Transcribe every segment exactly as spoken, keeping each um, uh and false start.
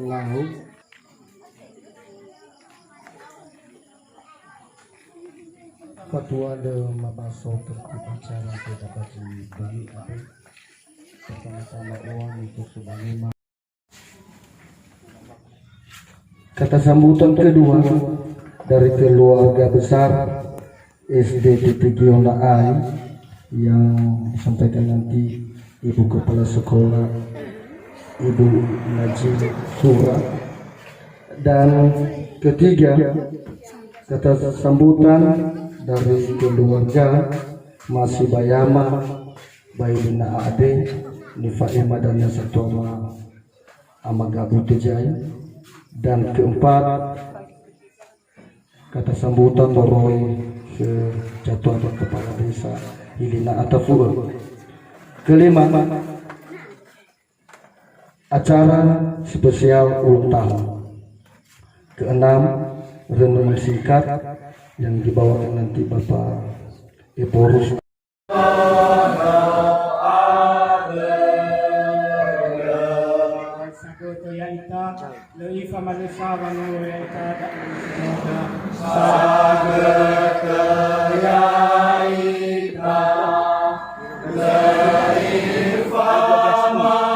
Lau. Fatua dö mabaso tertib acara ke dapat diberi apa? Pertama-tama uang untuk sebanyak Kata sambutan kedua dari keluarga besar S D T P G Honda Ai yang disampaikan nanti Ibu Kepala Sekolah, Ibu Najib Sura. Dan ketiga, kata sambutan dari keluarga Masibayama, Bailina Ade, nifa'ema dania satua Ama Gabu Tejai, dan keempat, kata sambutan moroi ke Jatuan Kepala Desa Hilina Atafu'ö. Kelima, acara spesial ulang tahun. Keenam, renungan singkat yang dibawakan nanti Bapak Ephorus. Sagötö ya'ita, lö ifamalösa wanolo ya'ita da'ö. Semoga sagötö ya'ita, lö ifamalösa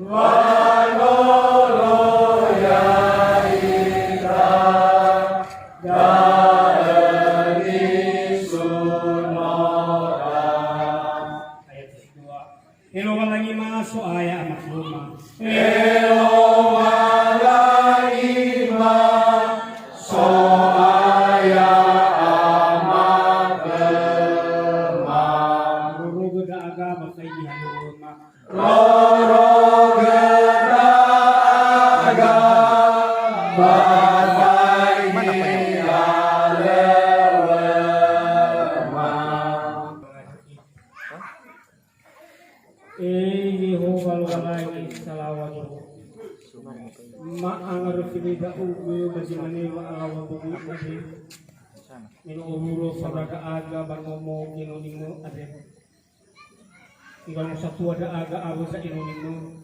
Wanolo ya'ita da'ö nisunoda. Ayat kedua. He Lowalangi ma So'aya Ama khöma. He Lowalangi ma So'aya Ama khöma. Rorogö ndra'aga ba faigi halöŵöma. Rorogö ndra'aga ba faigi halöŵöma. E Yehowa Lowalangi salaŵa dödöu, ma'angaröfili ndra'ugö ba zi mane wa'alaŵa bongi andre, me no owulo faora ndra'aga ba nomo genoni-Mö andre. Iwangosatua ndra'aga awö za'enoni-Mö,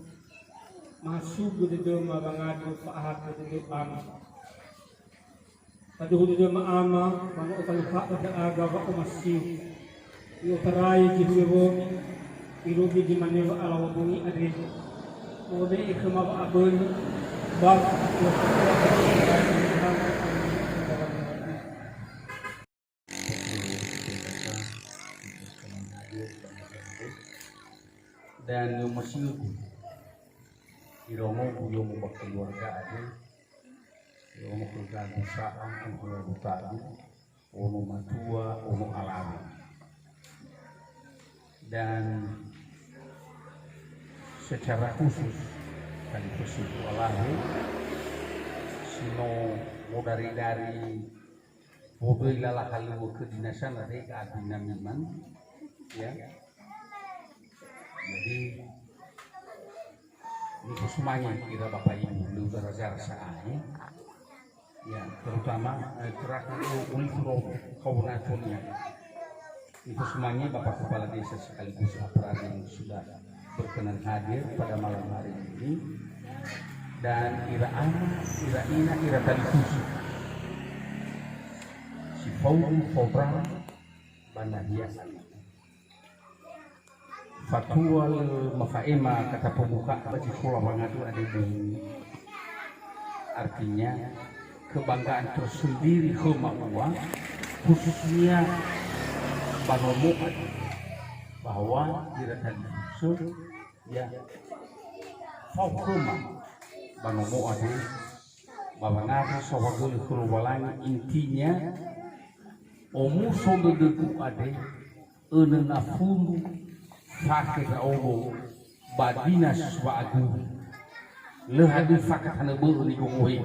mahasugö dödöma wangandrö fa'ahakhö dödöu Ama. Faduhu dödöma Ama, ba no otaluha'ö ndra'aga wa'omasiu. I'otarai zi hulö wömi, irugi zi mane wa'alaŵa bongi andre. Mobe'e khöma wa'abölö, ba Dan ni'omasiugu irongogu yomo ba keluarga andre, yomo keluarga Abu Sa'am, keluarga Abu Tabu, ono matua, ono alawe. Dan secara khusus, kali bersyukur Allahu, si no modari-dari Woböi lala halöŵö kedinasan, ada ke abinamiman, ya. Jadi, nifosumange ira Bapak Ibu, lö zara-zara sa'ae. Ya, terutama, eh, terakhir, eh, Ulifuro, Kabupaten Aceh. Nifosumange Bapak Kepala Desa sekaligus aparat yang sudah berkenan hadir pada malam hari ini, dan ira ama, ira ina, ira talifusö si faudu fao ndra'aga ba nahia Salita. Fatua lö mafa'ema kata pembuka ba zikolo wangadu ade bumi. Artinya, kebanggaan tersendiri khöma ua, khususnya ba nomo ade, bahwa ira talifusö, ya, fao khöma ba nomo ade, ba wangadu saohagölö khö Lowalangi, intinya, omuso dödögu ade, önö na fulu fakhe ndra'odo ba dinas wa'aguru. Lö hadöi fakha tanö bö'ö nigogohe.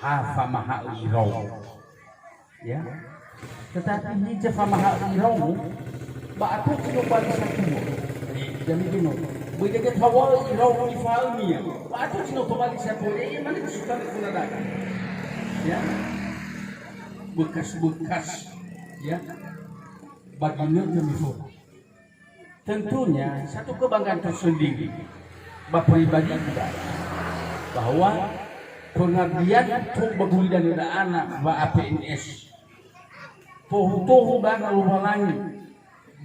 Ha famaha'ö iraono. Ya. Tetapi hiza famaha'ö iraono, ba ato zi no bali satua. Jadi gini, böi dege taŵa'ö iraono nifahaönia. Ba ato zi no tobali satua, ya, ya, mana disutami guna dada. Ya. Bekas-bekas, ya. Ba ginötö mifoto. Tentunya, satu kebanggaan tersendiri ba pribadi kita, bahwa pengabdian untuk ba gulidanö da'ana wa A P N S, tohu-tohu dana Lowalangi,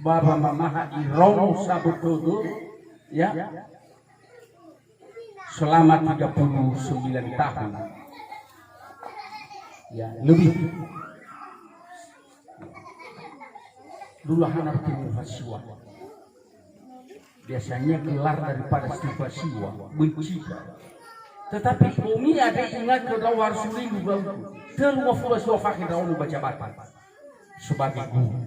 ba wamamaha iraono sabötögö, ya, selama tiga puluh sembilan tahun. Ya, lebih. Dulu hana bertemu Fasiwa. Biasanya gelar daripada Steve Fasiwa, benci. Tetapi bongi ada ingat ke dawa harus rindu gauku. Telu ngafura siwa fakhe dawa baca baca sebagai guru.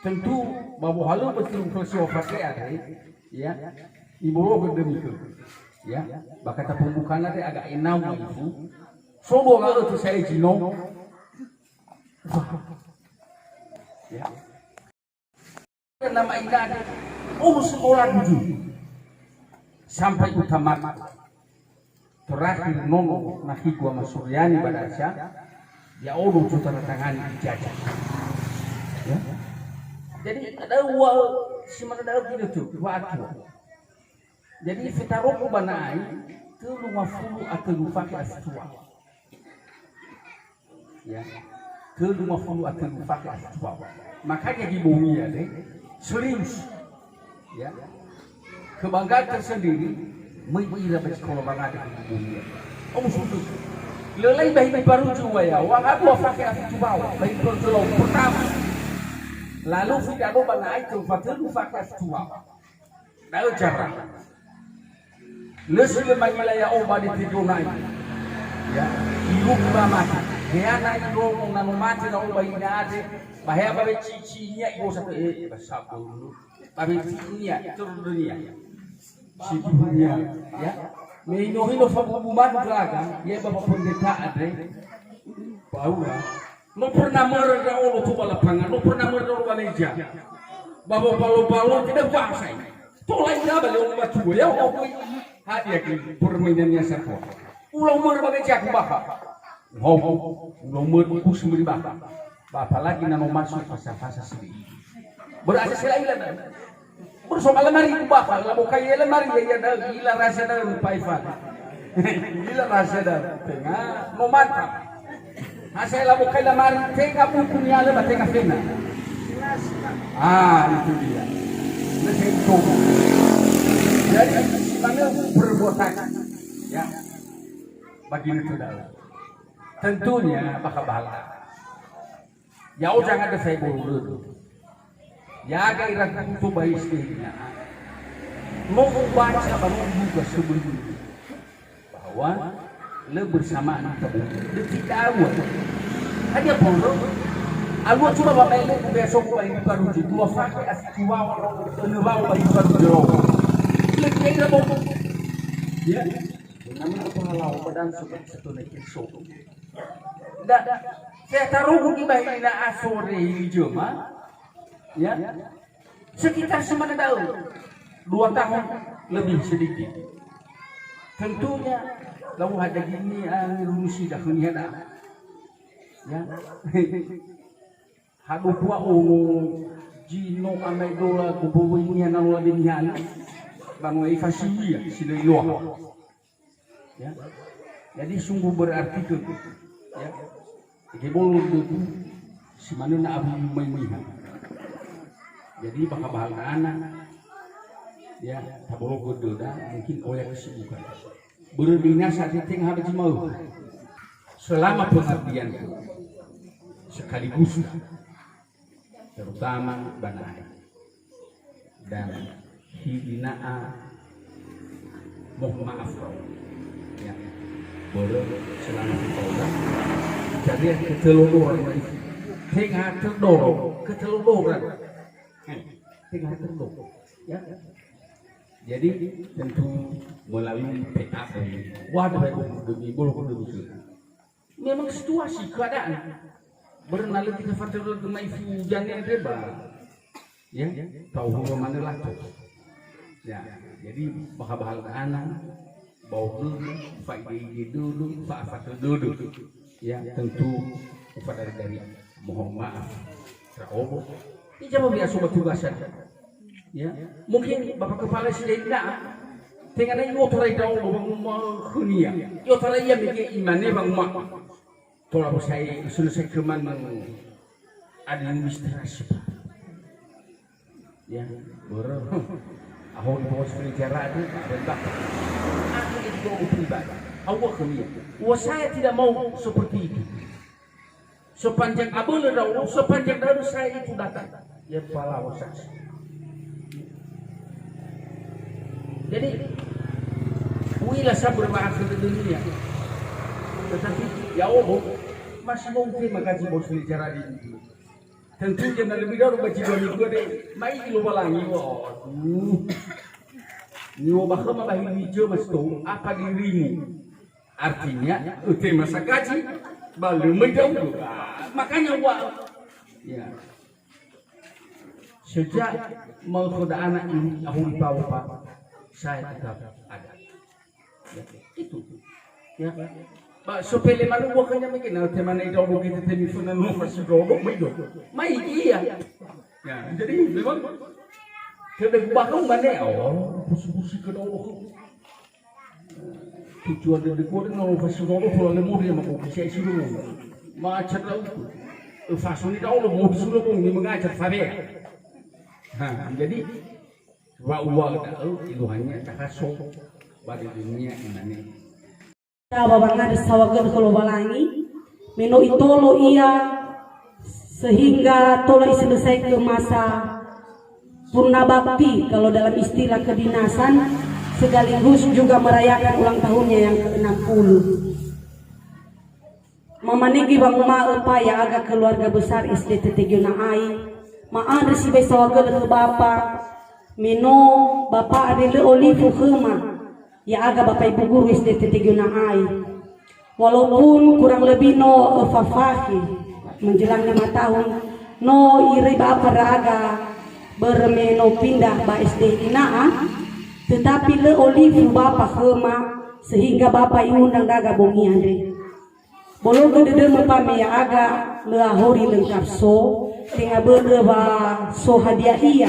Tentu, ba wohalö betul Fasiwa fakhe ada, ya. Ibowo demikian. Ya, ba kata pembukaan ada agak enam itu. So dua kali itu saya jino. Ya. Nama indah. Oh, sekolah dulu. Sampai utamat. Terakhir nono nakhigu Ama Suryani ba Darsa, ya'odo cutara tangani ijazah. Ya. Jadi, ada dua si mana ada gitu, dua atua. Jadi, fetaroku ba Na'ai, tölu ngafulu a tölu fakhe a fitu wa'ö. Ya. Tölu ngafulu a tölu fakhe a fitu wa'ö. Makanya di bongi ada, serius. Ya. Kebanggaan tersendiri, möi ira ba sekolah wangadu di bongi ada. Omuso dödögu. Lö lai ba hini paruju wa ya, wa ha dua fakhe a fitu wa'ö, ba hini paruju lau pertama. Lalu fetaroku ba Na'ai tölu fa tölu fakhe a fitu wa'ö. Da'ö cara. Lö si lö mangila ya'o ba dete Donai. Ya, irugi ba mate. Hea na irongo na no mate ndra'o ba ina ade, ba hea ba wecici-cinia igosa te, eh, ba sabölu. Ba wecici-cinia, itörö dödönia. Sibunia, ya. Me ino-ino fabubu madu gelaga, ya ba pendeta andre. Baura. No pernah mörö ndra'o no to ba lapangan, no pernah mörö ndra'o ba meja. Ba balo-balo tidak bahasa ini. Tola ira ba leong matua, ya, oh, oh. Hadia ke permainannya satu. Ulau mörö ba meja aku baha. Ngau, ulau mörö ku semberi baha. Ba apalagi na no masuk fasa-fasa sendiri. Berasa sila ila. Bersoal lemari ku bakal, labokai lemari ya, ya, dah, gila rasa dah, lupa Ivan. Gila rasa dah, tengah, no mantap. Nah, saya labokai lemari, tengah buku ni ala, tengah fena. Ah, itu dia. Nah, saya itu. Jadi, mana perbuatan? Ya. Bagi itu dah. Tentunya, bakal bahala. Ya'o janga da sai bolo dödö. Yaga ira gutu ba S D-na. No ubaca ba no uduga sebelumnya. Bahwa lö bersamaan kita bolo. Lö tidak awal. Hadia pondro. Alua cuma ba mele ku biasa ku ba ini baru je. Dua fakhe a fitu wa'ö, önö wa'ö ba ini baru je. Lö tidak ira bolo. Ya. Nama apa halau badan suka satu naik so. Da, saya taruh di bahina asore ini jema. Ya. Sekitar semana tahun. Dua tahun lebih sedikit. Tentunya, lau ada gini, ah, runusi dah, ini ada. Ya. Hadu tua ono, jino amai dola, kubu ini, ana lola bini hana. Banu ifasiwia, sila iloha. Ya. Jadi sungguh berarti ke, ya. Ege bolo dödögu si manö na abu mai miha. Jadi bakal bahala ana, Ya, tabologö döda, mungkin oya kesibukan. Börö binasa teteng harus mau. Selama pengabdianku, sekaligus terutama banae dan hidina'a, mohon maaf, Bro. Ya. Börö selama kita orang, jadi ketelodoran itu. Tenga terdorong, ketelodoran. Eh, tenga terdorong. Ya. Jadi, tentu melalui P A ini. Waduh, demi bolo demi. Memang situasi, keadaan. Börö na lö kita faterögö ma'ifu jane andre ba. Ya, tau hulu manö lato. Ya, jadi bahal-bahal ana, bau dulu, faide-ide dulu, fa-, fatu dulu. Ya, tentu kepada dari mohon maaf. Traobo. Ini jawab ya sobat tugasan. Ya, mungkin Bapak Kepala S D I na, tenga na i'otarai ndra'o wanguma khönia. I'otarai ia mege imane wanguma. Tola bosai selesai keman administrasi, Pak. Ya, börö. Aho di bos penjara itu, Pak, dan Bapak. Aku itu pribadi. Awak khönia. Wah, saya tidak mau seperti itu. Sepanjang abölö ndra'o, sepanjang ndra'o saya itu datang. Ya, palawa saksi. Jadi, uila sabar bahasa dunia. Tetapi, ya Allah, masih mau terima kasih bos penjara ini. Tentunya na lebih dahulu baca dua minggu ada, mai Lowalangi, waduh. Niwa bahwa bahili jema sto, apa dirimu? Artinya, utema sakaji, ba lö möi ndra'ugö. Ah, makanya wa, ya. Sejak mau khoda anak ini, ahuli pau, Pak, saya tetap ada. Ya, itu. Ya. Ba, sepele malu buah kanya mungkin, nah, tema na idau kita temi funa no fasi dodo, möi do. Mai iya. Ya, jadi memang kedek bakau mana, oh, pusi-pusi ke dodo. Tujuan dari gua dengan fasi dodo, kalau lemur dia mau bisa isi dulu. Macet lah itu. Eh, fasuni dodo, mau disuruh pun, ini mengajar, Fabea. Nah, jadi, wa uwa da'ö, iluhannya tahaso, ba di dunia imane. Ba wangandrö saohagölö khö Lowalangi, me no itolo ia sehingga tola iselesaikan masa purna bakti kalau dalam istilah kedinasan, sekaligus juga merayakan ulang tahunnya yang keenam puluh. Mamanege wanguma'ö pa ya'aga keluarga besar S D T T Geona Ai, ma'andrö sibai saohagölö khö Bapa, me no Bapa andre lö olifu khöma, ya'aga Bapak Ibu Guru S D T T Geona Ai. Walaupun kurang lebih no öfa fakhe menjelang lima tahun, no iröi Bapa ndra'aga börö me no pindah ba S D I na'a, tetapi lö olifu Bapa khöma, sehingga Bapa iundang ndra'aga bongi andre. Bologö dödömö pa me ya'aga lö ahori lengkap so, tenga börö wa so hadia ia,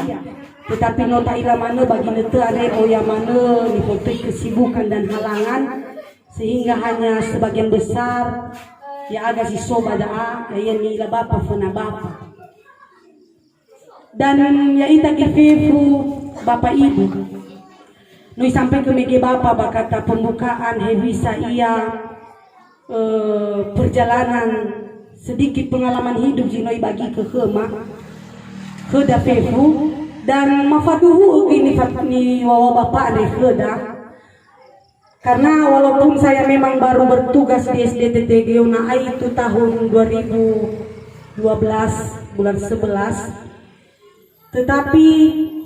tetapi no ta'ila manö ba ginötö andre oya manö nifotöi kesibukan dan halangan, sehingga hanya sebagian besar ya'aga si so ba da'a, ya'ia ni'ila Bapa föna Bapa. Dan ya'ita gefefu Bapak Ibu. No isampaikan mege Bapa ba kata pembukaan hewisa ia, eh, perjalanan sedikit pengalaman hidup zi no ibagi khöma, khöda fefu, dan mafaduhu gini fat-, ni wawa Bapa andre khöda. Karena walaupun saya memang baru bertugas di S D T T Geona Ai itu tahun dua ribu dua belas, bulan sebelas, tetapi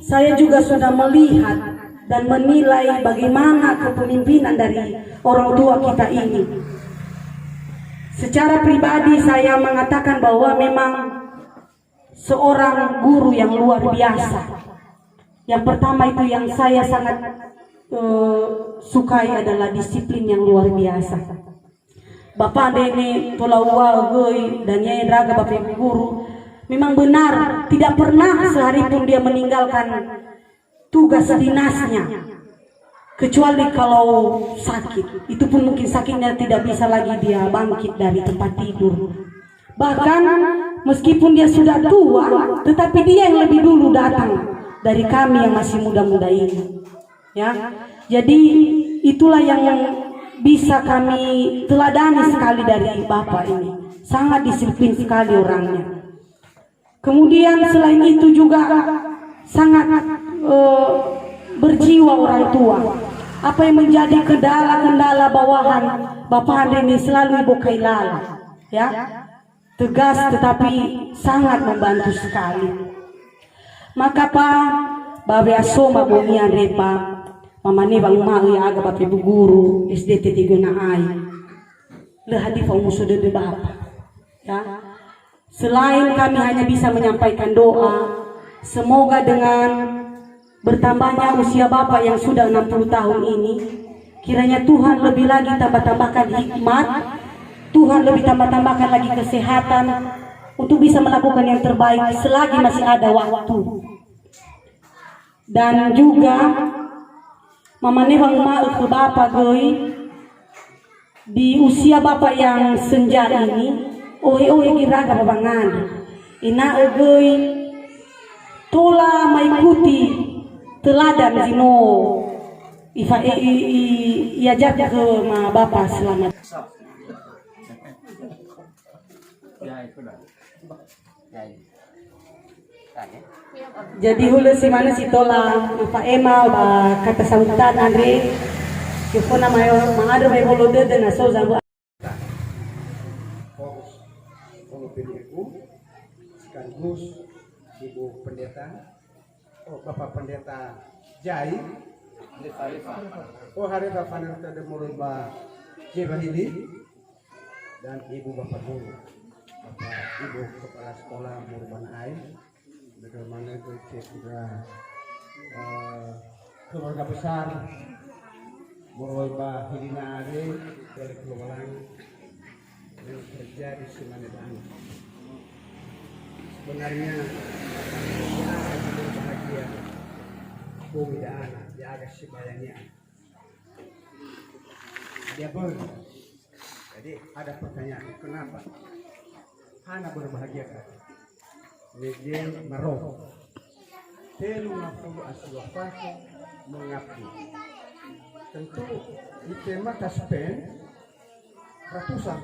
saya juga sudah melihat dan menilai bagaimana kepemimpinan dari orang tua kita ini. Secara pribadi saya mengatakan bahwa memang seorang guru yang luar biasa. Yang pertama itu yang saya sangat, eh, sukai adalah disiplin yang luar biasa. Bapak andre ne tola uwa göi dan ya'e ndra'aga Bapak Ibu Guru, memang benar tidak pernah sehari pun dia meninggalkan tugas dinasnya, kecuali kalau sakit. Itu pun mungkin sakitnya tidak bisa lagi dia bangkit dari tempat tidur. Bahkan meskipun dia sudah tua, tetapi dia yang lebih dulu datang dari kami yang masih muda-muda ini. Ya, jadi itulah yang bisa kami teladani sekali dari Bapak ini. Sangat disiplin sekali orangnya. Kemudian selain itu juga sangat, eh, berjiwa orang tua. Apa yang menjadi kendala-kendala bawahan Bapak Andre ini selalu Ibu Kailala, ya. Tegas tetapi sangat membantu sekali. Maka Pa, ba we'asoma bongi andre Pa, mamane wanguma'ö ya'aga ba fefu guru S D T T Göna'ai. Lö hadia fa'omuso dödö Bapa. Ya. Selain kami hanya bisa menyampaikan doa, semoga dengan bertambahnya usia Bapak yang sudah enam puluh tahun ini, kiranya Tuhan lebih lagi tambah-tambahkan hikmat, Tuhan lebih tambah-tambahkan lagi kesehatan untuk bisa melakukan yang terbaik selagi masih ada waktu. Dan juga mamane wanguma'ö khö Bapa göi, di usia Bapa yang senja ini, ohe-ohe göi iraga ba wangandrö. Ena'ö göi tola maikuti teladan zi no ifa-, i-, i-, i-, iajarkan khöma Bapa selama. Jadi hulö si manö si tola fa'ema ba kata sambutan andre, yofona mayo ma'andrö mai wolo dödö na so zambu. Fokus, Ono P D F U, sekaligus Ibu Pendeta, oh, Bapak Pendeta Jai, oh, Hareta Fanel Tede moroi ba Jebahili, dan Ibu Bapak Guru, Bapak Ibu Kepala Sekolah Murbanai, bagaimana itu cek sudah, eh, keluarga besar, moroi ba Hilina Are, dari Kelualang, yang terjadi semana dan sebenarnya, ya, bahagia, bumi dan anak, ya, agak sebayangnya. Dia pun Jadi, ada pertanyaan, kenapa? Hana berbahagia, kan? Nege maro. Telu ngafulu a si wafati mengabdi. Tentu, itema taspen ratusan.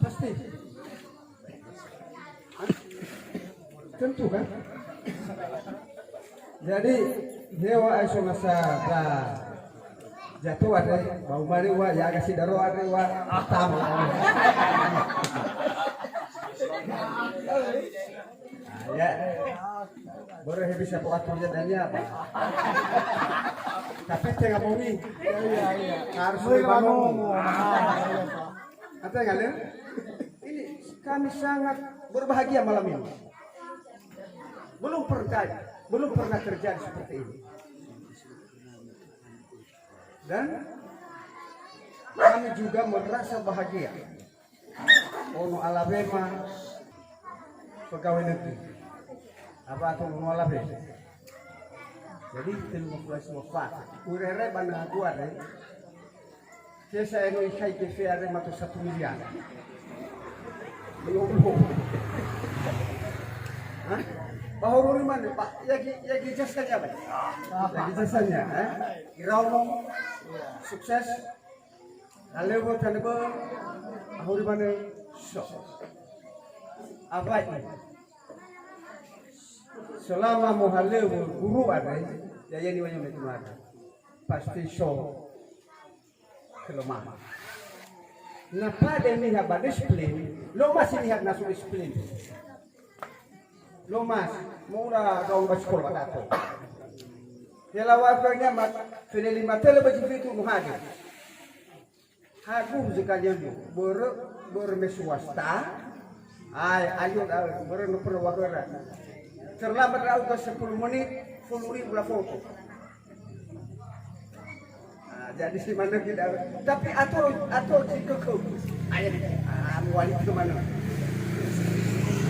Pasti. Tentu kan? Jadi, hewa ai so nasa ba jato andre, ba umari wa ya agak sidaro andre wa tamu. Ah, ya. Baru he bisa buat kerja dan ya apa? Tapi tengah bongi. Iya, iya. Harus bangun. Apa yang kalian? Ini kami sangat berbahagia malam ini. Belum pernah, belum pernah terjadi seperti ini. Dan kami juga merasa bahagia. Ono alawe ma pegawai negeri. Apa atau ono alawe? Jadi, telu ngafulu a si wafat. Urere bana gua re. Kesa eno ikai P V are mato satu miliar. Lima puluh. Hah? Bahorori mana, Pak? Yagi, yagi jasanya, Pak? Yagi jasanya, eh? Iraono, sukses. Halöŵö tanö bö'ö, ahori manö, so. Awai. Selama mohalöŵö guru andre, ya'ia niŵa'ö me tumada. Pasti so. Kelemahan. Na pade niha ba disiplin, lo masi niha na so disiplin. Lo masi, mo'ura gaul ba sekolah ba dato. Ya lawa akhirnya mat, fele lima tele ba jifitu muhade. Hagu sekalian lo, bere, bere me swasta. Ai, ayo da, bere no perlu wakera. Terlambat lau ke sepuluh menit, sepuluh ribu lah foto. Ah, jadi si manö kita. Tapi ato, ato si keke. Ayo, ah, muali ke mana?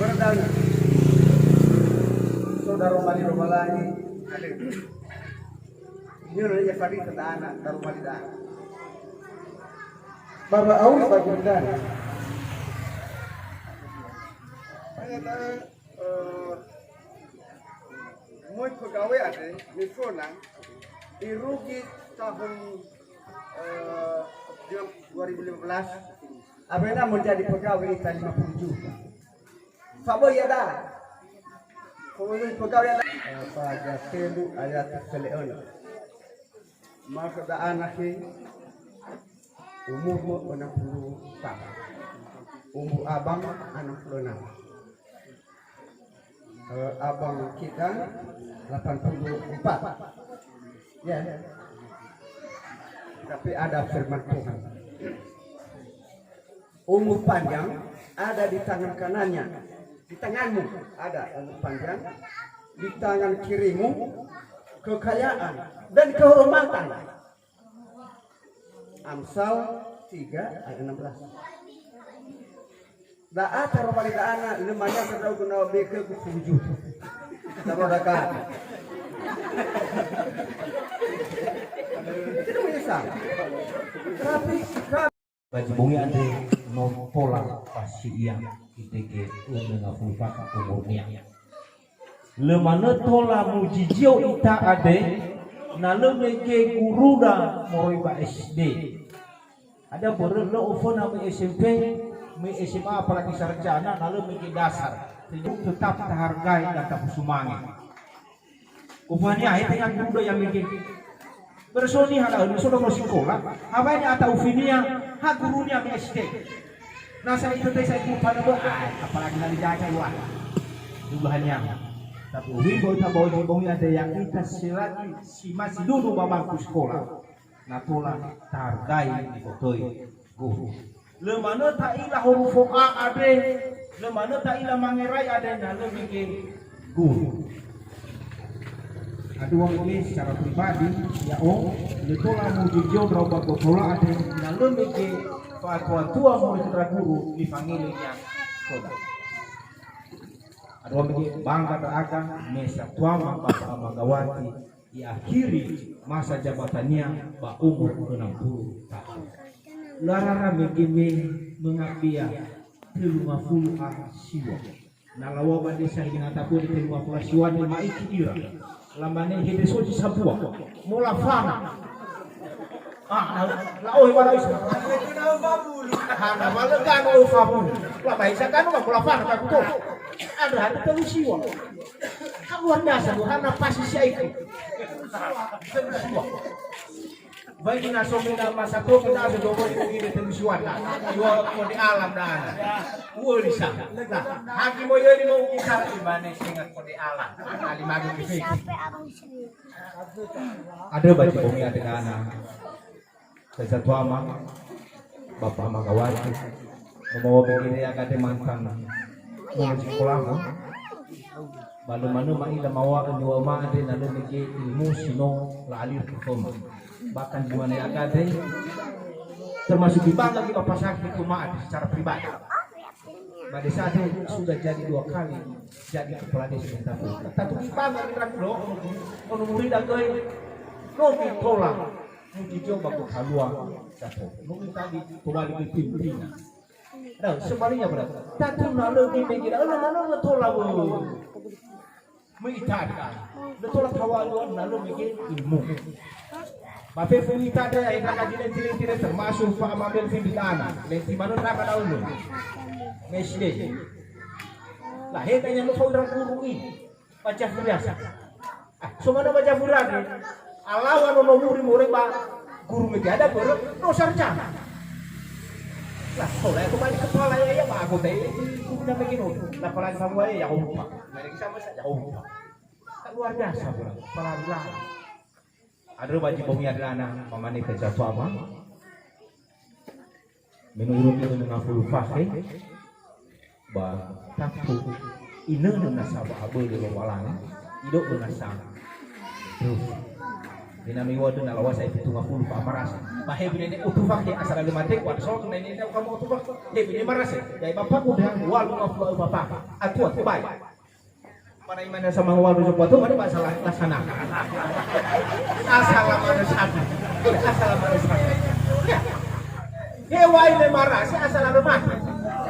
Berdan. Saudara mali Romalangi. Ada. Ini orang yang tadi tentang anak, baru mali dah. Baba Auri Bagundana. Saya tahu, eh, Moi pegawai andre, mifona, irugi tahun, eh, dua ribu lima belas, awena menjadi pegawai ita lima puluh juta. Sabo ya da. Pegawai, pegawai ada. Eh, pada telu ayat sele'ona. Maka da anak he, umurmu enam puluh tahun. Umur abang enam puluh enam. Eh, abang kita delapan puluh empat. Ya. Tapi ada firman Tuhan. Umur panjang ada di tangan kanannya, di tanganmu ada umur panjang, di tangan kirimu kekayaan dan kehormatan. Amsal tiga ayat enam belas. Da'a taroma li da'ana, lö manyasa ndra'ugö na bekö ku fuju. Taroma daka. Tidak menyesal. Tapi, Ba zi bongi andre no tola fasi'ia, itege ünö ngafulu fakha umurnia. Lö manö tola muzizio ita andre, na lö mege gurura moroi ba S D. Ada börö lö oföna möi S M P, möi S M A, apalagi sarjana, na lö mege dasar. Tetap tahargai dan tafusumange. Ufania he tenga guru ya mege. Bersoni hala ulu sodo mo sikola, habai ni ata ufinia, ha gurunia me S D. Na sa itu te sa itu pada be, ah, apalagi na dijaja wa. Dulu hanya. Tapi uwi boy ta boy bongi ada yang kita selagi si masih duduk ba bangku sekolah. Na tola tahargai nifotöi guru. Lö manö ta'ila horufo A andre, lö manö ta'ila mangerai andre, na lö mege guru. Haduo mege secara pribadi, ya'o, lö tola muzizio ndra'o ba gotola andre, na lö mege fa'atua-tua moroi khö ndra guru nifangele nia khöda. Haduo mege bangga ndra'aga me satuama Bapa Amagawati iakhiri masa jabatannia ba umur enam puluh tahun. Lö arara mege me mengabea telungafulu a siwa. Na laŵa'ö ba desa Hidinga Tapöli telungafulu a siwa ne ma'iki ira. Lamane hede sozi sambua. Mola fana. Ah, na, la'ohe waraisa. Hana, wa lö gano fabulu. Lamaisa gano, wa mola fana, ba kuto. Andrö hana telu siwa. Kan luar biasa, Bu, hana pasi si aiko. Telu siwa. Baik, na so mina masa to, mina so dobo ibu ini telu siwa, na. Iwa kode alam, na. Uwe lisa. Na, hagi mo yoni mo kita, imane singa kode alam. Kali magu kifiki. Ada baca bongi ada kana. Khö satuama, Bapa Amagawati, no maŵa'ö begere aga de mantan no sekolah, ba lö manö ma'ila maŵa'ö niŵa'öma andre na lö mege ilmu si no la'alir khöma. Bahkan buane aga de, termasuk ibangga gi Bapa Sakti khöma andre secara pribadi. Ba desa andre sudah jadi dua kali jadi kepala desa di Tapöli. Tatu ibangga ira lo, ono murida göi, no mitola. Mungkin coba ku kalua satu. Mungkin tadi kembali ke pimpinan. Nah, sebaliknya berat. Tatu na lö gini gini. Lö na lö tola wo. Mita ada. Lö tola tawa lö na lö mege ilmu. Ba fefu ita ada, ita kaji lenti-lenti termasuk Pak Amabel Finditana. Lenti mana tak ada ulu. Mesde. Lah, hena yang mau saudara guru ini. Baca furiasa. Ah, so manö baca furiasa. Alawa no nomuri more ba guru mege ada börö no sarjana. Lah, sola ya kembali kepala ya, ya, ba anggota ini guru na mege no. Lah, apalagi sama ya, ya, lupa. Mereka sama saja, lupa. Kan luar biasa, bro. Kepala bilang. Andrö ba zi bongi andre ana, mamane khö satuama. Me no urugi ünö ngafulu fakhe, ba tatu inönö nasa ba abölö Lowalangi, ido'ö nasa. Terus. Ina me iŵa'ö na lawasa ifitu ngafulu fa marasa. Ba he bine ne utu fakhe asal lö mate, kuat sok, ne, ne, ne, kamu utu fakhe. He bine marasa. Jadi bapakku dengan walu ngafulu bapa. Atua, baik. Mana imana sama walu sebuah tu, mana masalah laksana. Asal mana satu. Asal mana satu. Ya. Hewa ini marah, si asal ada mati.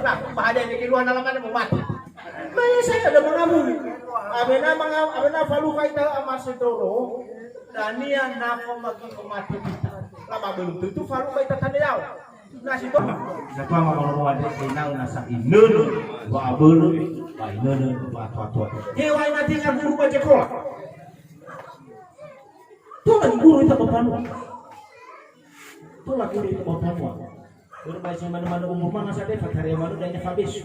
Lah, bahaya ini keluar dalam mana mau mati. Nah, ya saya ada mengamuni. Awena manga-, awena falukha ita ama sedoro, dania nafo magi mate kita. Laba belum tentu falukha ita taneyao. Na si to. Satua ma malomo andre ena'ö nasa inönö wa'abölö, ba inönö wa'atoatoa. Hewa ina tenga guru ba sekola. Tola guru ita ba mbanua. Tola guru ita ba mbanua. Börö ba zi manö-manö umur mana sa defa tare manö dania fabesu.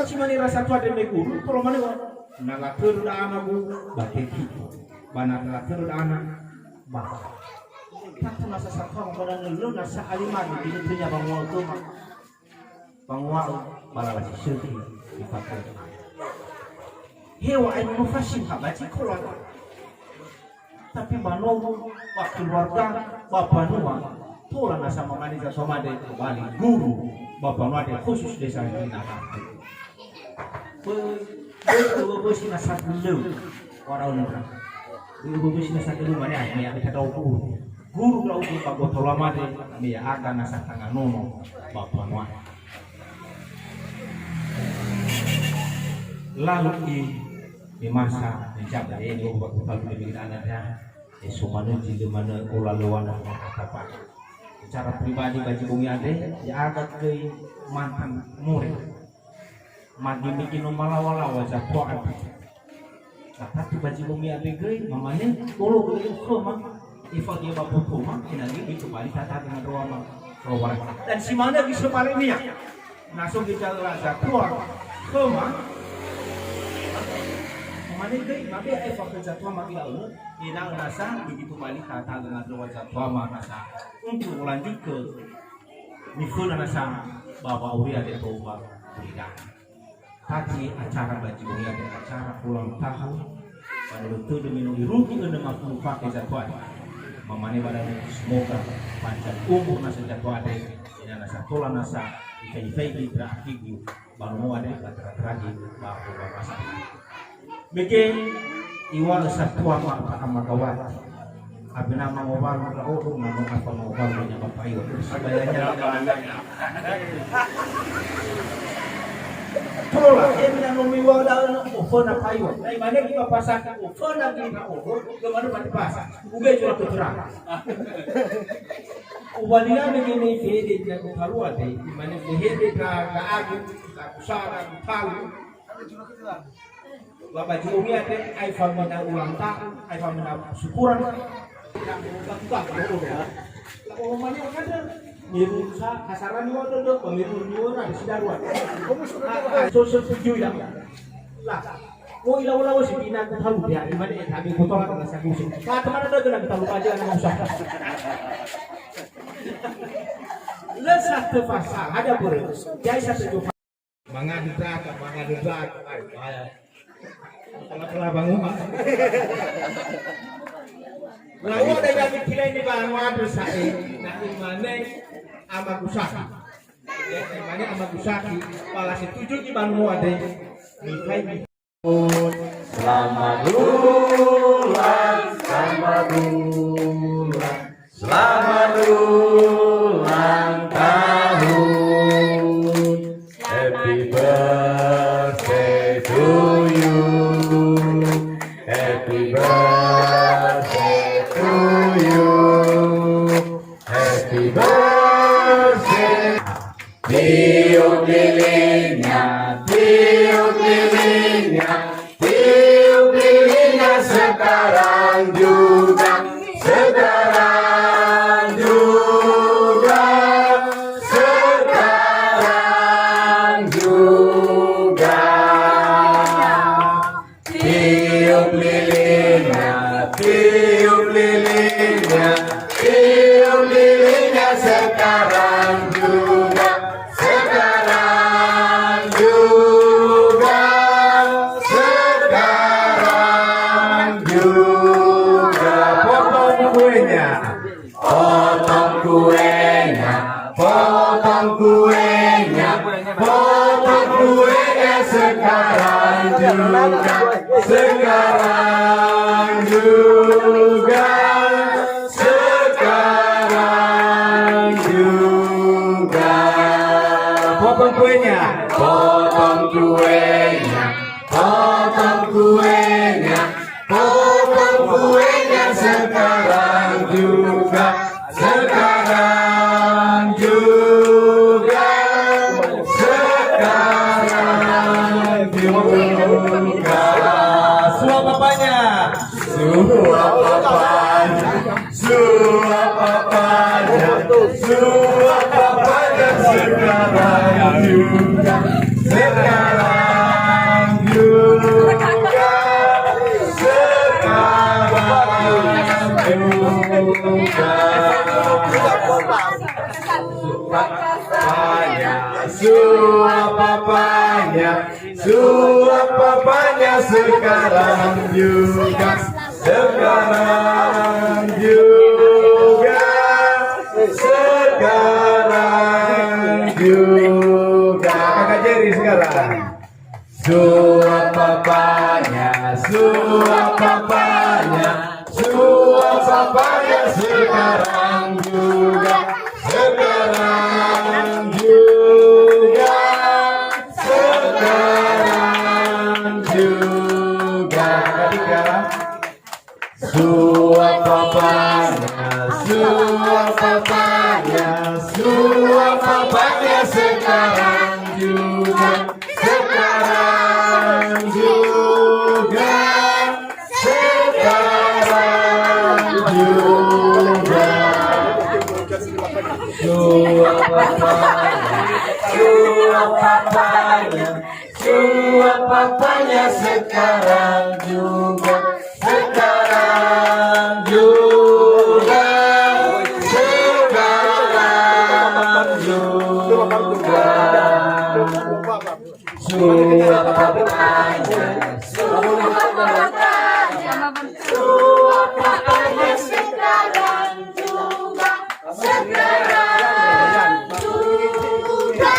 Si mane rasa tua deme guru, tola manö wa. Na latörö da ana gu, ba tekiko. Ba na latörö da ana, ba. Tatu nasa satua ma pada nölö nasa alimani, binötönya bangoa göma. Bangoa ba lala si sökhi, di fakir. Hewa ain mufasih ha baci keluarga. Tapi ba nomo, ba keluarga, ba mbanua, tola nasa mamane za somade kembali guru, ba mbanua de khusus desa Hinahati. Bö-, bö-, bö-, bö-, sina satu leu, orang orang. Bö-, bö-, bö-, sina satu leu, mana, ya, ya, kita tahu guru. Guru tahu guru, ba gotola made, ya, akan nasa tanga nono, ba mbanua. Lalu i, i masa, i jam, eh, ini, oh, waktu tahu dia bikin anak dia. Eso manö zi lö manö ola lö wana kata. Secara pribadi ba zi bongi andre, ya'aga göi mantan murid. Magi-migi no malawa-lawa zatua andre. Tatu ba zi bongi andre göi, mamane, olo göi khöma, efa gia ba botoma, enagi göi kembali tata dengan doa ma, doa. Dan si manö göi sebaliknya. Na so göi zatua khöma, mamane göi, mabe ae fa khö zatua ma ila ulu, ena'ö nasa, begitu balik tata dengan doa zatua ma nasa. Untuk lanjut ke miföna nasa, ba wa'auria de toba, ulidan. Tati acara ba zi bongi andre acara ulang tahun, pada waktu demi no irugi enam puluh pakai zatua. Mamane pada semoga panjang umur nasa zatua andre, ina nasa tola nasa, ifai-fai itra akigu, Ba nomo andre, ba tera-tera gi, ba, ba, ba, masa. Mege, iŵa'ö satua ma, ba, ama gawati. Abena mangowalu ndra'odo, na no apa mangowalu nya ba paiŵa. Sibayanya. Tola, emina no miŵa'ö da'ö no oföna paiŵa. Na imane gi ba pasaka oföna gi ndra'odo, lö manö ba tepasa. Ube jura keterangan. Ubalia mege me ifehede ira gotalua te, imane fehede ndra, ndra agu, ndra kusara, ndra talu. Ba ba zi bongi andre, ai famina ulang tahun, ai famina syukuran. La'o mane wa kadra, miru sa, hasarani wa dödö, ba miru ni wa na, si darua. Ah, ah, so, so, setuju ya. Lah. Oh, ila-ila, oh, si bina ku talu dia, imane, eh, kami kotor, ada sabu, si. Kata mana dah, kena kita lupa aja, nggak usah. Lö sa tefasa, ada boleh. Jadi, sa setuju. Mangadu daka, mangadu daka, ai, bahaya. Telah-telah bangun. Lalu ada yang mikirin di barang waduh, saya, nanti mana, ama gusaki. Ya, mana ama gusaki, pala setuju di barang waduh. Mikai, mikai. Selamat ulang, selamat ulang, selamat ulang tahun. Happy birthday to you. Happy birthday to you. Happy birthday. Tiup lilinnya, tiup lilinnya, tiup lilinnya sekarang juga, sekarang juga, sekarang juga. Tiup lilinnya, tiup lilinnya, tiup lilinnya sekarang juga, sekarang juga, sekarang juga. Potong kuenya. Potong kuenya, potong kuenya, potong kuenya sekarang juga, sekarang juga. Juga, sekarang juga, sekarang juga. Suap papanya. Suap papanya. Suap papanya. Suap papanya sekarang juga. Sekarang juga. Sekarang juga. Suap papanya, suap papanya, suap papanya sekarang juga, sekarang juga, sekarang juga. Kakak Jerry sekarang. Suap papanya, suap papanya, suap papanya sekarang juga, sekarang juga, sekarang juga. Ketiga. Suap papanya, suap papanya, suap papanya sekarang juga, sekarang juga, sekarang juga. Suap papanya, suap papanya, suap papanya sekarang juga. Sekarang juga, sekarang juga. Suap papanya, suap papanya, suap papanya sekarang juga, sekarang juga,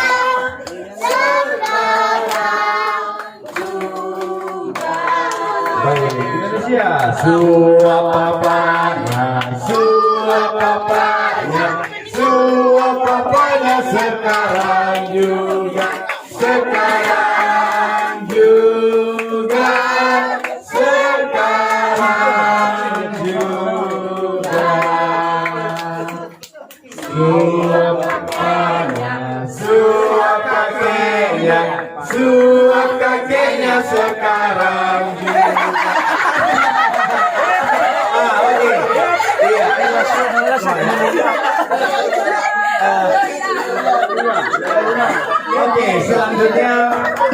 sekarang Baik, Indonesia. Suap papanya, suap papanya, suap papanya sekarang juga, sekarang juga, sekarang juga. Suap papanya, suap kakeknya, suap kakeknya sekarang juga. Ah, oke. Iya. Ah. Oke, selanjutnya,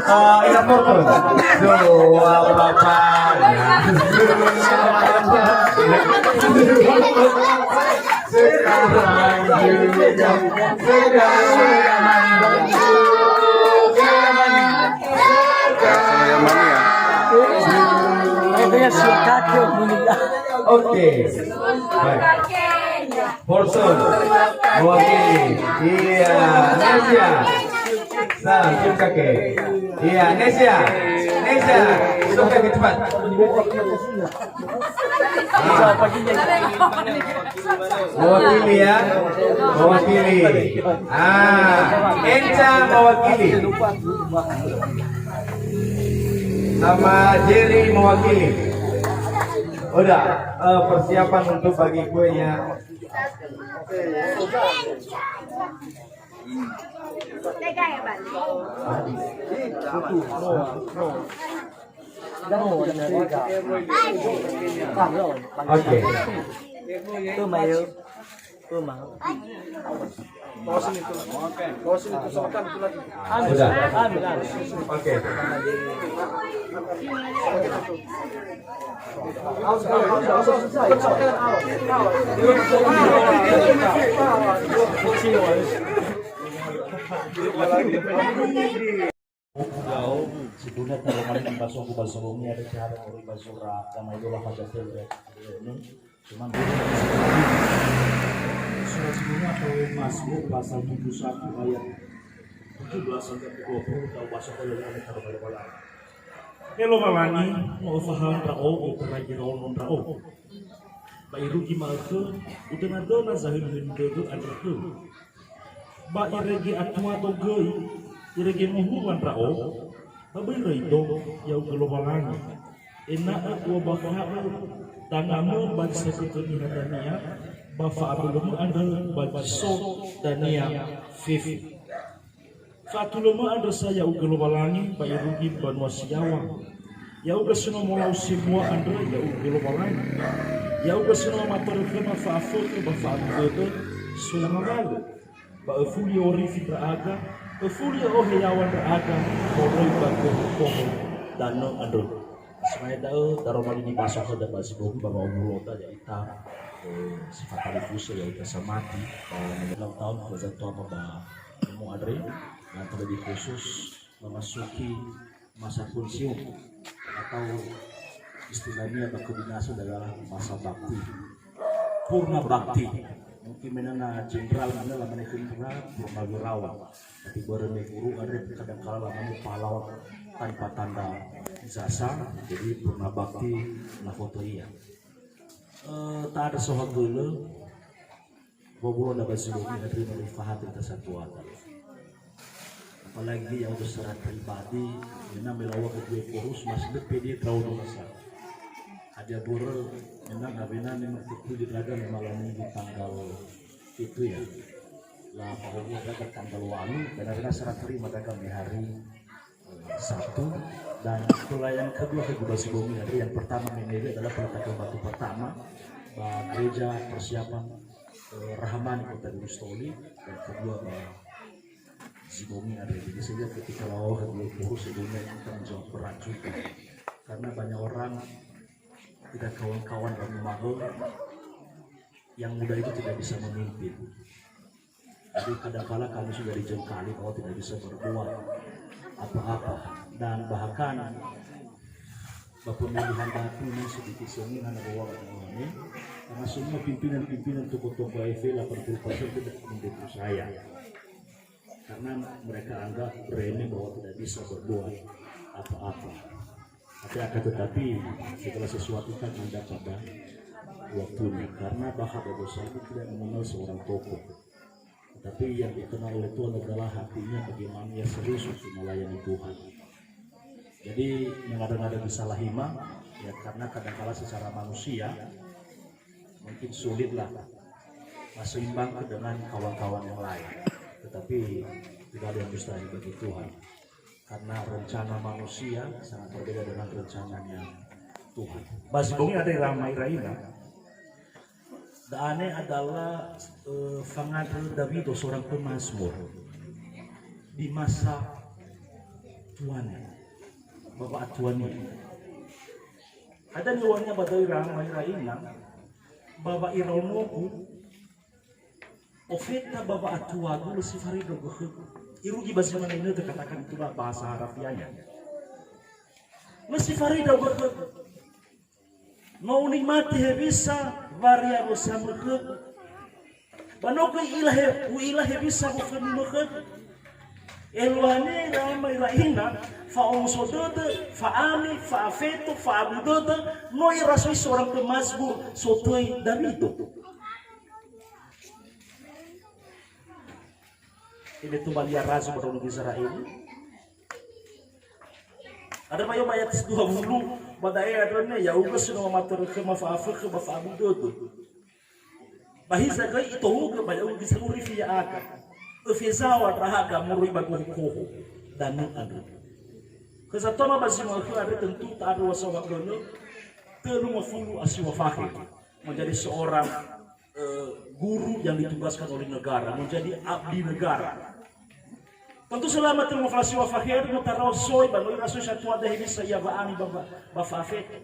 eh, Ina Fortun. Suap papanya, suap papanya. Sekarang juga, sekarang juga, sekarang juga. Oke. Baik. Fortun mewakili. Iya, Nesia. Salam, cium kaki. Iya, Nesia. Nesia, cium kaki cepat. Ah. Mewakili ya. Mewakili. Ah, Enca mewakili. Sama Jerry mewakili. Udah, eh, persiapan untuk bagi kuenya. Oke. Tuh, Mayu. Tuh, Mang. Bawa sini tuh. Bawa sini tuh, sama kan itu lagi. Sudah. Oke. Ya'o, sedunia kalau mani ba sogu ba zolomi ada cara moroi ba zura, gama idola faja telu ya. Cuman, surat sebelumnya atau masuk pasal tujuh satu ayat tujuh belas sampai ke dua puluh, tahu bahasa kalau ada kalau kalau. He Lowalangi, no Öfahau ndra'o, ö'ötara zi raono ndra'o. Ba irugi ma'ökhö, udönadöna zahönihöni dödö andrö khöu. Ba irege atuado göi, irege muhua ndra'o, ba böi röido, ya'ugö Lowalangi. Ena'ö u'ombakha'ö dangamö ba zi sagötö niha dania, ba fa'abölömö andrö ba zi so dania fefu. Fa'atulömö andrö sa ya'ugö Lowalangi ba irugi banua si yaŵa. Ya'ugö si no molau sebua andrö ya'ugö Lowalangi. Ya'ugö si no mamatörö khöma fa'afökhö ba fa'abu dödö soe ngawalö. Ba öfuli orifi ndra'aga, öfuli ö'ohe yaŵa ndra'aga moroi ba goho-goho danö andrö. Semae da'ö, daroma li nibasa khöda ba zi bohö ba wa'owuloda ya'ita, eh, si fatalifusö ya'ita samati, ba ulang tahun khöda zatuama ba nomo andre, dan terlebih khusus memasuki masa pensiun atau istilahnya ba kedinasan adalah masa bakti. Purna bakti. Mungkin menana jenderal mana lamane khöra purnawirawan. Tapi börö me guru andre kadangkala lamane pahlawan tanpa tanda jasa, jadi purna bakti na foto ia. Eh, tak ada sohagölö, wa'owuloda ba zi bohö andre, mari fahatö ita satuada. Apalagi ya'odo secara pribadi, memang melawa kedua porus, mas depe dia terlalu dosa. Hadia börö, memang awena memang tertuju gagal malam minggu tanggal itu ya. Lah, pokoknya gagal tanggal walu, karena secara terima gagal di hari, eh, Sabtu. Dan pelayanan kedua ke Guba Sibongi hari yang pertama memilih adalah peletakan batu pertama, ba gereja persiapan, eh, Rahamani Kota Gunung Sitoli, dan kedua ba Sibongi ada. Jadi saya ketika lawah dua puluh sebelumnya itu tanggung jawab berat juga. Karena banyak orang, tidak kawan-kawan dan memahami, yang muda itu tidak bisa memimpin. Jadi kadangkala kami sudah dijengkali bahwa tidak bisa berbuat apa-apa. Dan bahkan ba pemilihan batu ini sedikit sengit anak bawa kami. Karena semua pimpinan-pimpinan toko-toko F L delapan puluh persen tidak mendukung saya. Karena mereka anggap remeh bahwa tidak bisa berbuat apa-apa. Tapi akan tetapi, segala sesuatu kan ada pada waktunya. Karena bahasa Indonesia itu tidak mengenal seorang tokoh. Tetapi yang dikenal oleh Tuhan adalah hatinya bagaimana ia serius untuk melayani Tuhan. Jadi, mengada-ngada bisa lahima, ya, karena kadangkala secara manusia, mungkin sulitlah, nah, seimbang dengan kawan-kawan yang lain. Tetapi tidak ada yang mustahil bagi Tuhan. Karena rencana manusia sangat berbeda dengan rencananya Tuhan. Ba zi bohö andre, ira ama ira ina. Dan ini adalah, eh, fangandrö Dawido, seorang pemazmur di masa tuanya, ba wa'atuania. Ada niŵa'önia ba da'ö, ira ama ira ina, ba wa'iraonogu, ofeta ba wa'atuagu lö si faridrö khögu. Irugi ba zi mane inötö, katakan itulah bahasa harafianya. Lö si faridrö khögu. No unikmati hewisa wariarosamö khögu. Ba no göi u'ila he-, u'ila hewisa wofönumö khögu. Eluahania, ira ama ira ina, fa'omuso dödö, fa'ani, fa'afeto, fa'abu dödö, no irasoi seorang pemazmur sotöi Dawido. Ini tuh balia razu pada orang Israel. Ada mayo ayat dua puluh, ba da'e andrö ne, ya'ugö si no mamatörö khöma fa'afökhö ba fa'abu dödö. Ba hiza göi itohugö ba ya'ugö göi sangorifi ya'aga. Öfezaw̃a ndra'aga moroi ba goho-goho danö andrö. Khö zatuama ba zi ma'ökhö andre tentu ta'andrö wa saohagölö, tölu ngafulu a siŵa fakhe. Menjadi seorang, eh, guru yang ditugaskan oleh negara, menjadi abdi negara. Tentu selama tölu ngafulu a siŵa fakhe andre no tarao soi ba no irasoi satuada hewisa ia wa'ani ba, ba, ba fa'afeto.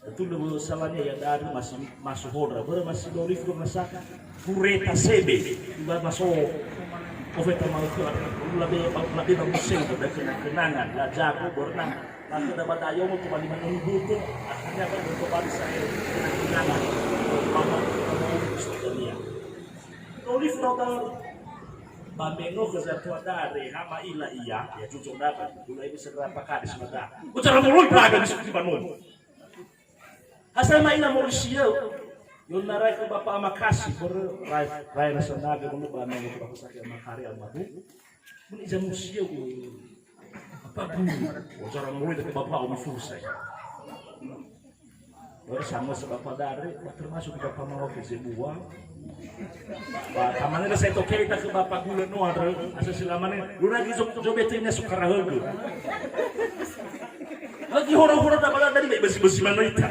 Tentu lö salania iada'a andre masi, masu hondra. Börö masi lolifu nasa kureta sebe. Iŵa'ö maso ofeta ma'ökhö andre. Labe, labe ba museu, ba kenang-kenangan. La jago, börö na. Lakhöda ba da'ö, ya'omo tobali manö bötö, akhirnya kan tobali sa'ae kenang-kenangan. Mama, mama, mama, Lolifu ndra'o da'ö. Ba me no khö zatuada andre, ha ma'ila ia, ya jojo ndra'o, gula ini segera pakadis mada. Ucara moroi ndra'aga di suki banua. Ha sa'ae ma'ila moroi si'ö. Yona rai khö Bapa Amakasi, börö rai, rai rasa naga, börö ba me no khö Bapa Saki Amakari almarhum. Muni jamu si'ö, Bapa Guru. Ucara moroi dake Bapa Omi Fusa. Oi, sama sebab pada hari, termasuk Bapak Mawaki Zebua. Ba, tamane saya toke ita ke Bapak Gula no ada, asal selamane, lu lagi zo, zo bete ini suka rahege. Lagi hora-hora tak pernah dari baik besi-besi mana ita.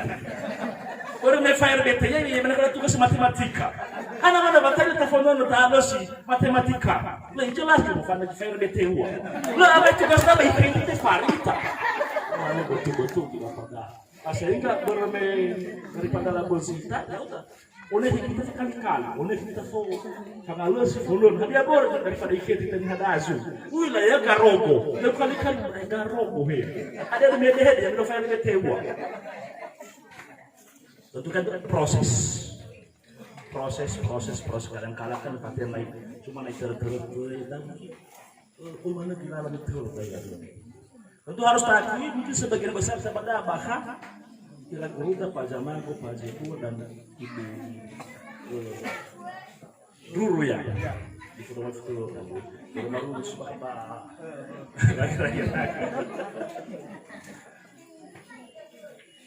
Baru me fire bete ya, ya mana kena tugas matematika. Hana mana batal telepon no tak ada sih matematika. Lah jelas tu bukan lagi fire bete wa. Lah apa tugas tak baik itu farita. Mana betul-betul tidak pada. Nah, sehingga bermain daripada labuan sita, ya udah. Oleh kita sekali-kali, oleh kita fo, karena lu si folon, hadia bor daripada ikheti tani hadazu. Ui lah ya garogo, ya kali-kali eh, garogo he. Ada di media dia, udah file tewa. Tentu kan proses, proses, proses, proses. Kadang-kala kan latihan lain, cuma naik terus-terus, dan Eh, oh, mana kita lebih tahu, Pak, ya. Tentu harus takui, mungkin sebagian besar saya pada bahkan kira guru Pak Jamal, Pak Jeko, dan Ibu eh, Ruru ya. Di foto itu, Ruru Ruru sudah Pak.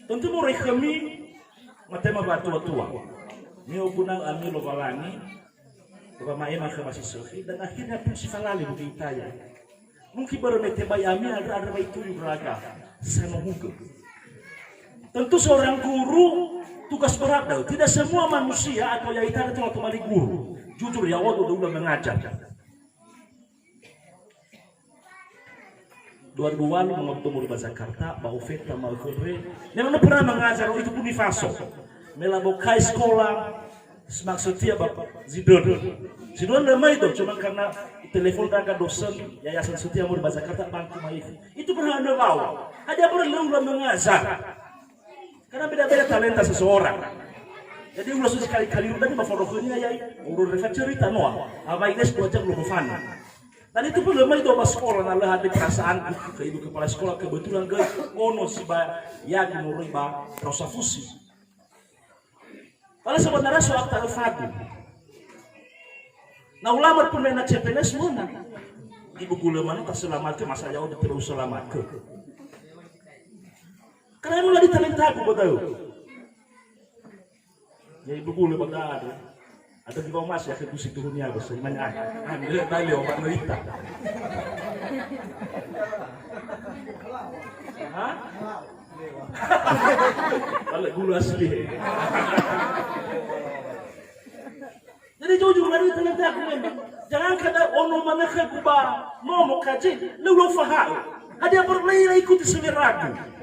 Tentu mulai kami matema ba tua-tua. Ini hubungan ami Lovalangi, Bapa ma'ema khö ba si sökhi, dan akhirnya pun si falali bugi itaya. Mungkin baru me tebai ami ada ada ba ituyu raga. Sanohuge. Tentu seorang guru tugas berat dah. Tidak semua manusia atau ya ita ada tuh atau mali guru. Jujur ya, waktu udah mengajar. Dua ribu walu mangawuli tou moroi ba Jakarta, ba Ofeta, Maukore. Memang pernah mengajar itu pun di Faso. Me labokai sekolah, semak setia ba Zidon. Zidon lemai do, cuma karena telepon raga dosen Yayasan Setia moroi ba Jakarta, bantu maifi. Itu pernah anda bawa. Hadia pernah anda mengajar. Karena beda-beda talenta seseorang. Jadi ulas sekali-kali udah di maforokhönia ya, urun reva cerita noa. Awai les dua jam lo fana. Dan itu pun lemai do ba sekolah, na lö hadir perasaan ke ibu kepala sekolah, kebetulan göi ono si ba ya moroi ba Rosa Fusi. Padahal sebenarnya soal ta'öfadu. Na ulama pun mena C P N S mana? Ibu gula mana tak selamat ke masa jauh tidak selamat ke. Karena emang lagi talenta aku betul. Ya ibu gula betul. Ada di bawah mas ya ke gusi turunnya bos. Gimana? Ah, dia tali obat merita. Hah? Kalau gula asli. Jadi jujur lagi ternyata aku memang. Jangan kata ono mana ke kuba nomo kaji, lu lo faham. Ada perlei ikuti seleraku.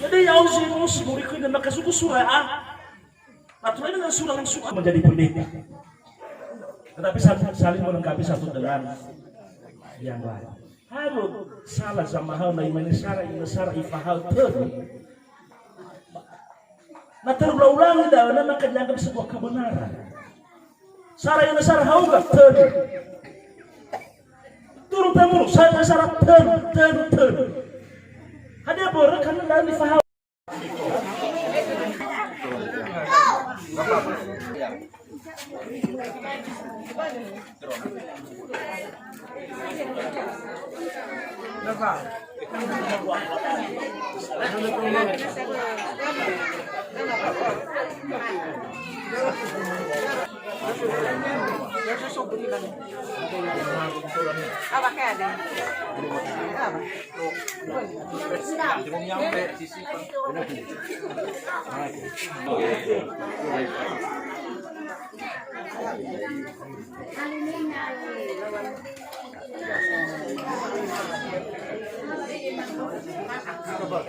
Jadi ya usi usi muri kuda maka suku surah ah. Aturan dengan surah langsung menjadi pendeta. Tetapi saling melengkapi satu dengan yang lain. Harus salah sama hal na imani sara ina sara ifahal tödö. Na terulang-ulangi dalam maka dianggap sebuah kebenaran. Sara ina sara hauga tödö. Turun temurun, sara ina sara tödö, tödö, tödö. Hadia börö karena dalam ifahal. Apa kayak ada? Apa?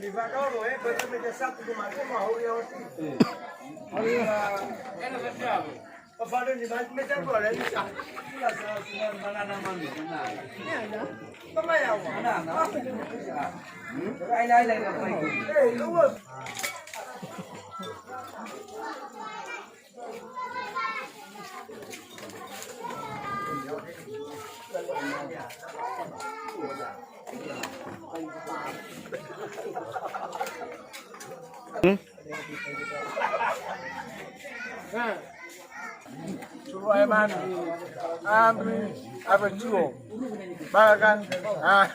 Di Badoro, eh, perché mi sa tu ma come ho io. Allora, eh, non sappiamo. Ho fatto di ma mi sa qual è? La sa, signor Banana Man. Come è? No, no. Dai, dai, dai, dai. Eh, come? Hmm? Suruh air mandi. Ambil air cuci. Bahkan, ah.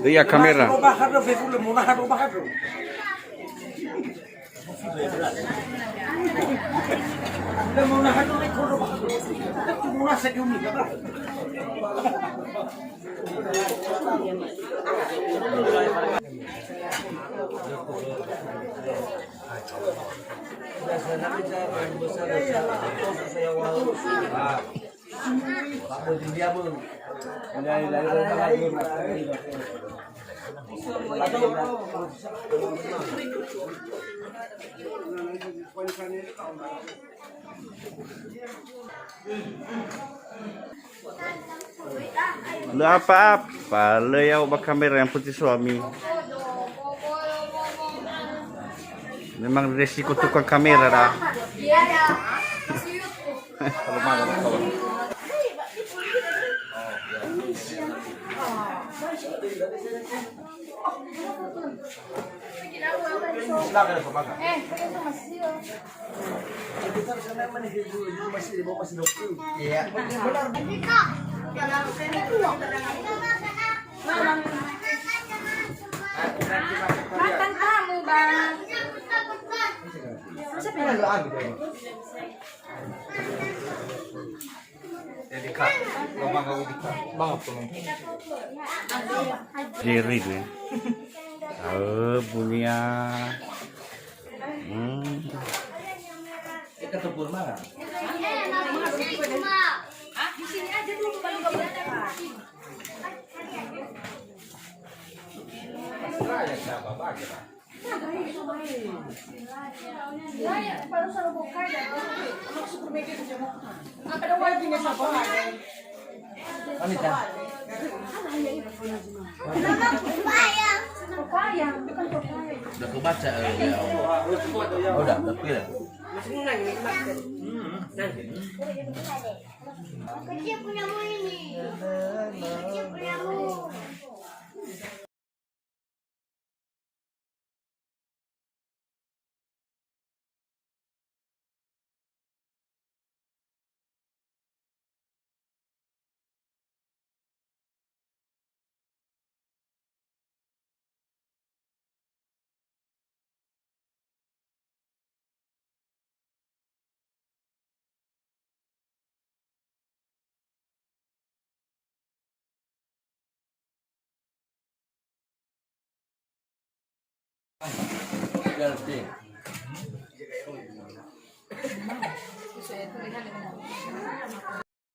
Iya, kamera. Lö apa-apa, lö ya'o ba kamera, yang penting suami. Memang resiko tukang kamera dah. Kalau malam, kawan. Makan tamu, Bang. Siapa yang Jadi, Kak, lo mangga udi, Kak. Mangga, Kak. Jerry gue. Oh, bunia. Hmm. Kita tebur mana? Di sini aja dulu, Bang. Saya siapa, Bang? Udah kebaca, eh, ya Allah. Udah, tapi ya. Kecil punyamu ini. Kecil punyamu.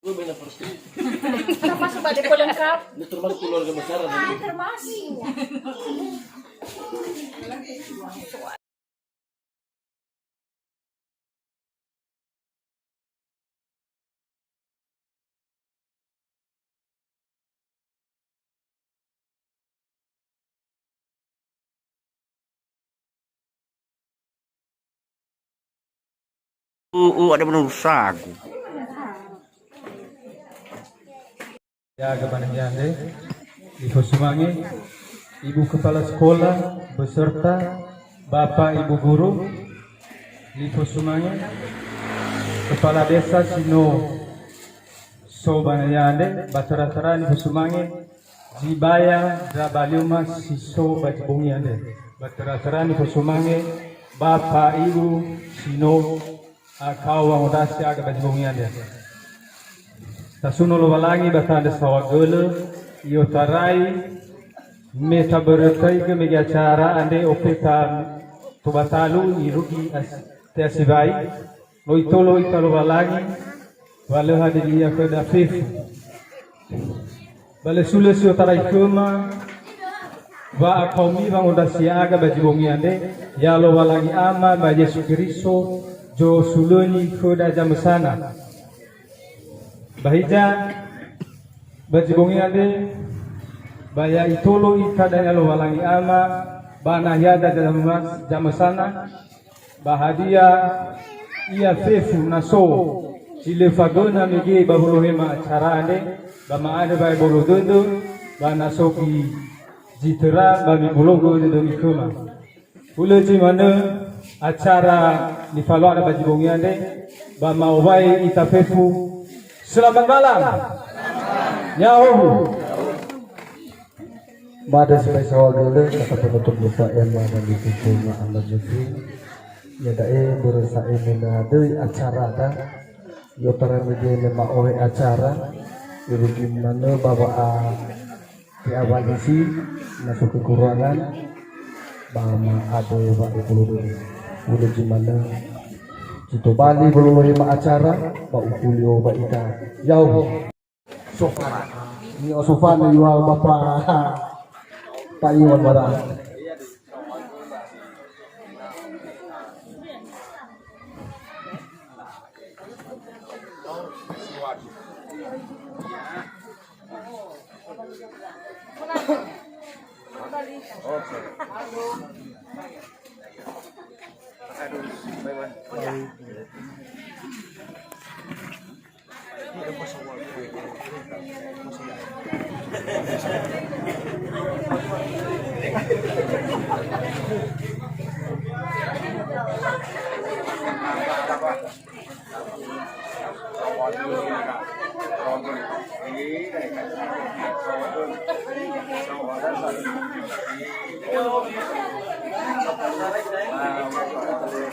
Lu bela persis. Kita masuk pada lengkap. Ini termasuk keluarga besar, kan? Ah, termasuk. Uh, uh, ada menurut sagu. Ya, kepada Anda, difosumange Ibu Kepala Sekolah beserta Bapak Ibu Guru, nifosumange, Kepala Desa si no so ba naya andre, ba tera-tera nifosumange, zi baya ndra ba lioma si so ba zi bongi andre, ba tera-tera nifosumange, Bapak Ibu si no akau wangondrasi aga ba zi bongi andre. Tasuno Lowalangi ba tanö saohagölö, i'otarai me tabörötaigö mege acara andre ofeta tobatalu irugi as-, te'asiwai, no itolo ita Lowalangi, wa lö hadia khöda fefu. Ba lö sulö si otarai khöma, wa akaomi wangondrasi aga ba zi bongi andre, ya Lowalangi Ama ba Yesu Keriso, zosulöni khöda zamösana. Ba hiza, ba zi bongi andre, ba ya itolo ita dania Lowalangi Ama, ba nahiada zamö-, zamösana, ba hadia ia fefu na so si lö fagöna mege ba wolohe ma acara andre, ba ma'andrö wa ebolo dödö, ba na so gi-, zi töra ba mibologö dödömi khöma. Hulö zi manö acara nifalua ba zi bongi andre, ba ma'owai ita fefu. Selamat malam. Nyahohu. Mada sibai saohagölö, kata penutup Bapak Ema dan Ibu Bunga Ahmad Jufri. Iada'e börö sa'ae me na döi acarada, i'otarai mege me ma'ohe acara, irugi manö ba wa'a te'awalisi, na so kekurangan, ba ma'andrö wa ebolo dödö. Hulö zi manö, zi tobali wolohe ma acara, ba ufuli o ba ita. Ya'ahowu. Sofana. Ni o Sofana yua Bapa. Pa Iwan bara.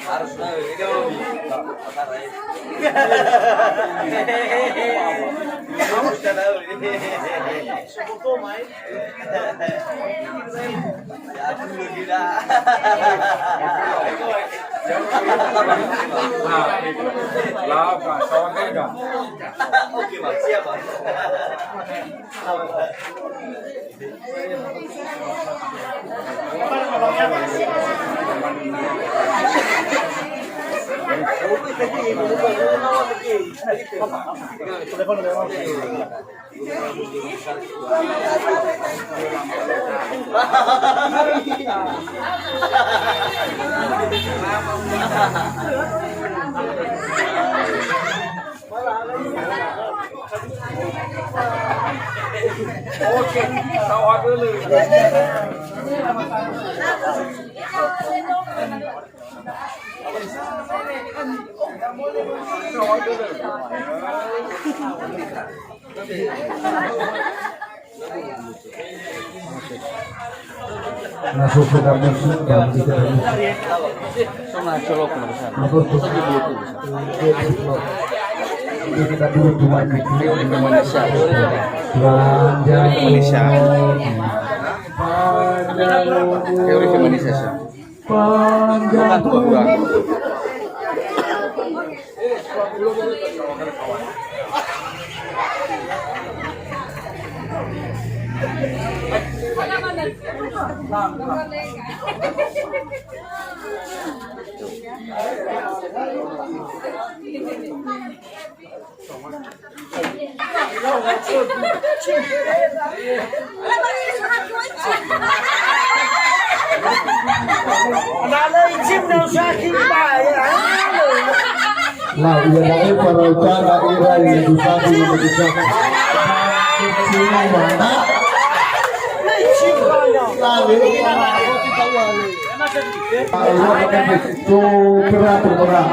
Harus tahu ini. Harus tahu ini. Ya, dulu tidak. Nah, itu. Lah, Pak, kawan saya dah. Oke, Pak, siap, Pak. Oke, sawa dulu. Na so khöda musu, ba mege khöda musu. So na colok na besar. Maka untuk itu, kita dulu cuma di sini. Belanja. Indonesia. Panjang. Bukan, bukan, bukan. Na lö ijim na usaki ba, ya. Lah, iada'e parauta na ira yang dusaki yang dusaki. Kecil mana? Tuh, berat, berat.